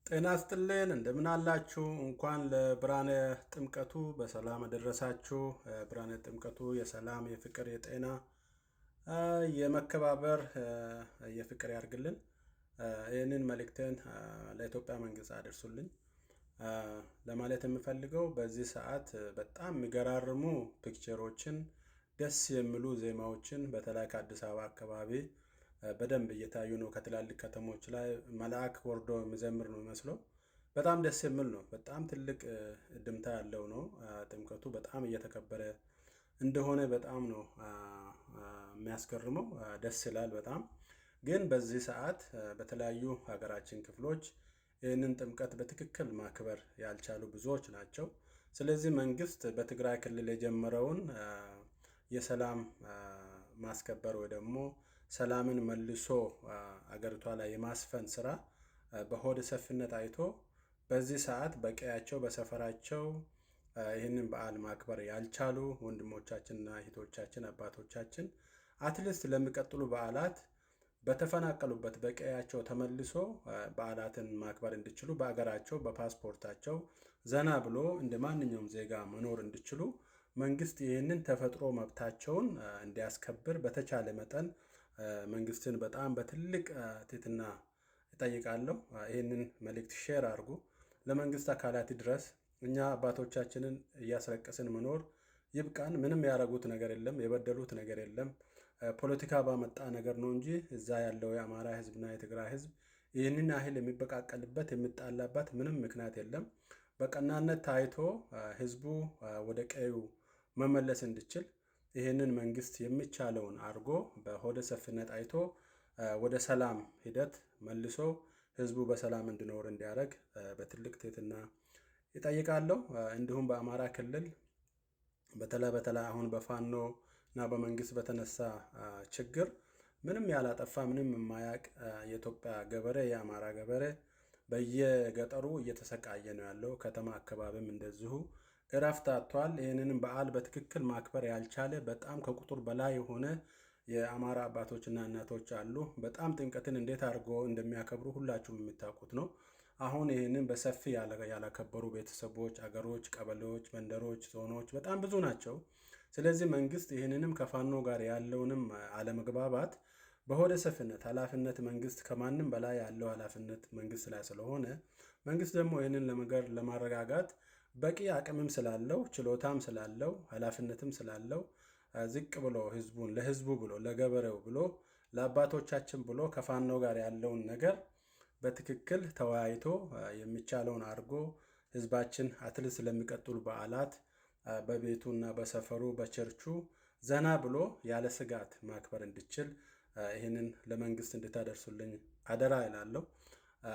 ጤና ይስጥልን፣ እንደምን አላችሁ? እንኳን ለብርሃነ ጥምቀቱ በሰላም አደረሳችሁ። ብርሃነ ጥምቀቱ የሰላም፣ የፍቅር፣ የጤና፣ የመከባበር፣ የፍቅር ያርግልን። ይህንን መልእክቴን ለኢትዮጵያ መንግስት አድርሱልኝ። ለማለት የምፈልገው በዚህ ሰዓት በጣም የሚገራርሙ picture ኦችን፣ ደስ የሚሉ ዜማዎችን በተለይ ከአዲስ አበባ አካባቢ በደንብ እየታዩ ነው። ከትላልቅ ከተሞች ላይ መልአክ ወርዶ የሚዘምር ነው የሚመስለው። በጣም ደስ የሚል ነው። በጣም ትልቅ እድምታ ያለው ነው። ጥምቀቱ በጣም እየተከበረ እንደሆነ በጣም ነው የሚያስገርመው። ደስ ይላል በጣም። ግን በዚህ ሰዓት በተለያዩ ሀገራችን ክፍሎች ይህንን ጥምቀት በትክክል ማክበር ያልቻሉ ብዙዎች ናቸው። ስለዚህ መንግስት በትግራይ ክልል የጀመረውን የሰላም ማስከበር ወይ ደግሞ ሰላምን መልሶ አገሪቷ ላይ የማስፈን ስራ በሆደ ሰፊነት አይቶ በዚህ ሰዓት በቀያቸው በሰፈራቸው ይህንን በዓል ማክበር ያልቻሉ ወንድሞቻችንና እህቶቻችን፣ አባቶቻችን at least ለሚቀጥሉ በዓላት በተፈናቀሉበት በቀያቸው ተመልሶ በዓላትን ማክበር እንዲችሉ፣ በአገራቸው በፓስፖርታቸው ዘና ብሎ እንደ ማንኛውም ዜጋ መኖር እንዲችሉ መንግስት ይህንን ተፈጥሮ መብታቸውን እንዲያስከብር በተቻለ መጠን መንግስትን በጣም በትልቅ ትህትና እጠይቃለሁ። ይህንን መልእክት share አድርጉ፣ ለመንግስት አካላት ድረስ። እኛ አባቶቻችንን እያስለቀስን መኖር ይብቃን። ምንም ያደረጉት ነገር የለም፣ የበደሉት ነገር የለም። ፖለቲካ ባመጣ ነገር ነው እንጂ እዛ ያለው የአማራ ህዝብና የትግራይ ህዝብ ይህንን ያህል የሚበቃቀልበት፣ የሚጣላበት ምንም ምክንያት የለም። በቀናነት ታይቶ ህዝቡ ወደ ቀዩ መመለስ እንዲችል ይህንን መንግስት የሚቻለውን አድርጎ በሆደ ሰፊነት አይቶ ወደ ሰላም ሂደት መልሶ ህዝቡ በሰላም እንዲኖር እንዲያደርግ በትልቅ ትህትና ይጠይቃለሁ። እንዲሁም በአማራ ክልል በተለይ በተለይ አሁን በፋኖ እና በመንግስት በተነሳ ችግር ምንም ያላጠፋ፣ ምንም የማያቅ የኢትዮጵያ ገበሬ፣ የአማራ ገበሬ በየገጠሩ እየተሰቃየ ነው ያለው። ከተማ አካባቢም እንደዚሁ እረፍት አጥቷል። ይህንንም በዓል በትክክል ማክበር ያልቻለ በጣም ከቁጥር በላይ የሆነ የአማራ አባቶችና እናቶች አሉ። በጣም ጥምቀትን እንዴት አድርጎ እንደሚያከብሩ ሁላችሁም የምታውቁት ነው። አሁን ይህንን በሰፊ ያላከበሩ ቤተሰቦች፣ አገሮች፣ ቀበሌዎች፣ መንደሮች፣ ዞኖች በጣም ብዙ ናቸው። ስለዚህ መንግስት ይህንንም ከፋኖ ጋር ያለውንም አለመግባባት በሆደ ሰፊነት፣ ኃላፊነት መንግስት ከማንም በላይ ያለው ኃላፊነት መንግስት ላይ ስለሆነ፣ መንግስት ደግሞ ይህንን ለመገር ለማረጋጋት በቂ አቅምም ስላለው፣ ችሎታም ስላለው፣ ኃላፊነትም ስላለው ዝቅ ብሎ ህዝቡን፣ ለህዝቡ ብሎ፣ ለገበሬው ብሎ፣ ለአባቶቻችን ብሎ ከፋኖ ጋር ያለውን ነገር በትክክል ተወያይቶ የሚቻለውን አድርጎ ህዝባችን at least ለሚቀጥሉ በዓላት በቤቱና በሰፈሩ በቸርቹ ዘና ብሎ ያለ ስጋት ማክበር እንዲችል ይህንን ለመንግስት እንድታደርሱልኝ አደራ እላለሁ።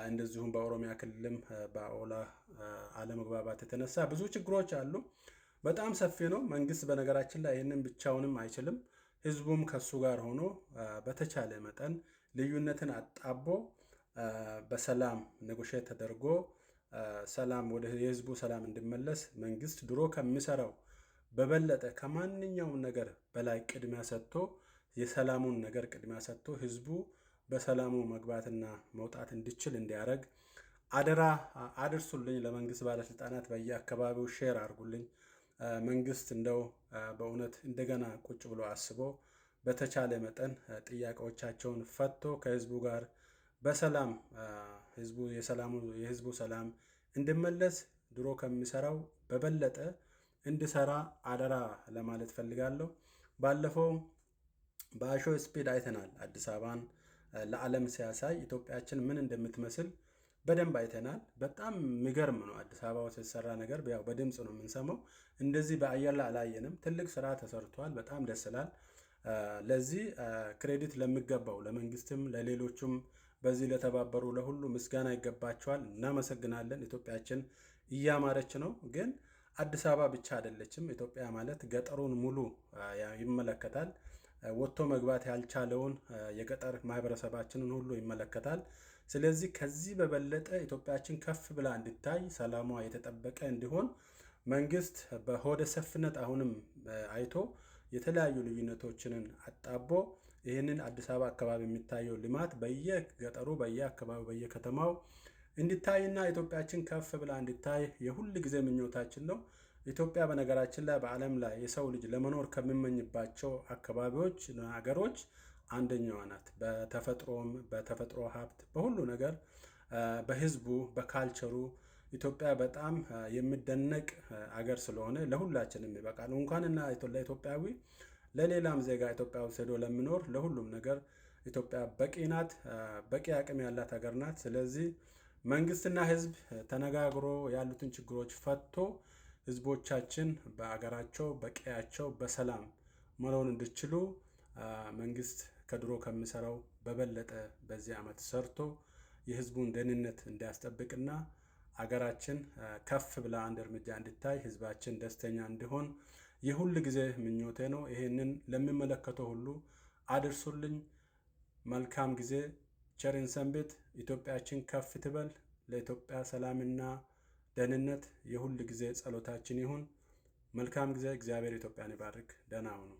እንደዚሁም በኦሮሚያ ክልልም በኦላ አለመግባባት የተነሳ ብዙ ችግሮች አሉ። በጣም ሰፊ ነው። መንግስት በነገራችን ላይ ይህንን ብቻውንም አይችልም። ህዝቡም ከሱ ጋር ሆኖ በተቻለ መጠን ልዩነትን አጣቦ በሰላም negotiate ተደርጎ ሰላም ወደ የህዝቡ ሰላም እንዲመለስ መንግስት ድሮ ከሚሰራው በበለጠ ከማንኛውም ነገር በላይ ቅድሚያ ሰጥቶ፣ የሰላሙን ነገር ቅድሚያ ሰጥቶ ህዝቡ በሰላሙ መግባትና መውጣት እንዲችል እንዲያደርግ አደራ አድርሱልኝ። ለመንግስት ባለስልጣናት በየአካባቢው share አድርጉልኝ። መንግስት እንደው በእውነት እንደገና ቁጭ ብሎ አስቦ በተቻለ መጠን ጥያቄዎቻቸውን ፈቶ ከህዝቡ ጋር በሰላም ህዝቡ የሰላሙ የህዝቡ ሰላም እንዲመለስ ድሮ ከሚሰራው በበለጠ እንዲሰራ አደራ ለማለት ፈልጋለሁ። ባለፈው በ IShowSpeed አይተናል። አዲስ አበባን ለዓለም ሲያሳይ ኢትዮጵያችን ምን እንደምትመስል በደንብ አይተናል። በጣም የሚገርም ነው። አዲስ አበባ ውስጥ የተሰራ ነገር ያው በድምፅ ነው የምንሰማው። እንደዚህ በአየር ላይ አላየንም። ትልቅ ስራ ተሰርቷል። በጣም ደስ ይላል። ለዚህ credit ለሚገባው ለመንግስትም ለሌሎቹም በዚህ ለተባበሩ ለሁሉ ምስጋና ይገባቸዋል። እናመሰግናለን። ኢትዮጵያችን እያማረች ነው። ግን አዲስ አበባ ብቻ አይደለችም። ኢትዮጵያ ማለት ገጠሩን ሙሉ ይመለከታል። ወጥቶ መግባት ያልቻለውን የገጠር ማህበረሰባችንን ሁሉ ይመለከታል። ስለዚህ ከዚህ በበለጠ ኢትዮጵያችን ከፍ ብላ እንድታይ፣ ሰላሟ የተጠበቀ እንዲሆን መንግስት በሆደ ሰፊነት አሁንም አይቶ የተለያዩ ልዩነቶችንን አጣቦ ይህንን አዲስ አበባ አካባቢ የሚታየው ልማት በየገጠሩ፣ በየአካባቢው፣ በየከተማው እንዲታይና ኢትዮጵያችን ከፍ ብላ እንዲታይ የሁል ጊዜ ምኞታችን ነው። ኢትዮጵያ በነገራችን ላይ በዓለም ላይ የሰው ልጅ ለመኖር ከሚመኝባቸው አካባቢዎች፣ ሀገሮች አንደኛዋ ናት። በተፈጥሮም፣ በተፈጥሮ ሀብት፣ በሁሉ ነገር፣ በህዝቡ፣ በ culture ኡ ኢትዮጵያ በጣም የሚደነቅ አገር ስለሆነ ለሁላችንም ይበቃል። እንኳንና ለኢትዮጵያዊ ለሌላም ዜጋ ኢትዮጵያ ውስጥ ሄዶ ለሚኖር ለሁሉም ነገር ኢትዮጵያ በቂ ናት። በቂ አቅም ያላት ሀገር ናት። ስለዚህ መንግስትና ህዝብ ተነጋግሮ ያሉትን ችግሮች ፈቶ ህዝቦቻችን በአገራቸው በቀያቸው በሰላም መኖር እንዲችሉ መንግስት ከድሮ ከሚሰራው በበለጠ በዚህ ዓመት ሰርቶ የህዝቡን ደህንነት እንዲያስጠብቅና አገራችን ከፍ ብላ አንድ እርምጃ እንድታይ፣ ህዝባችን ደስተኛ እንዲሆን የሁል ጊዜ ምኞቴ ነው። ይሄንን ለሚመለከተው ሁሉ አድርሱልኝ። መልካም ጊዜ፣ ቸር ሰንብት። ኢትዮጵያችን ከፍ ትበል። ለኢትዮጵያ ሰላምና ደህንነት የሁል ጊዜ ጸሎታችን ይሁን። መልካም ጊዜ። እግዚአብሔር ኢትዮጵያን ይባርክ። ደህና ሁኑ።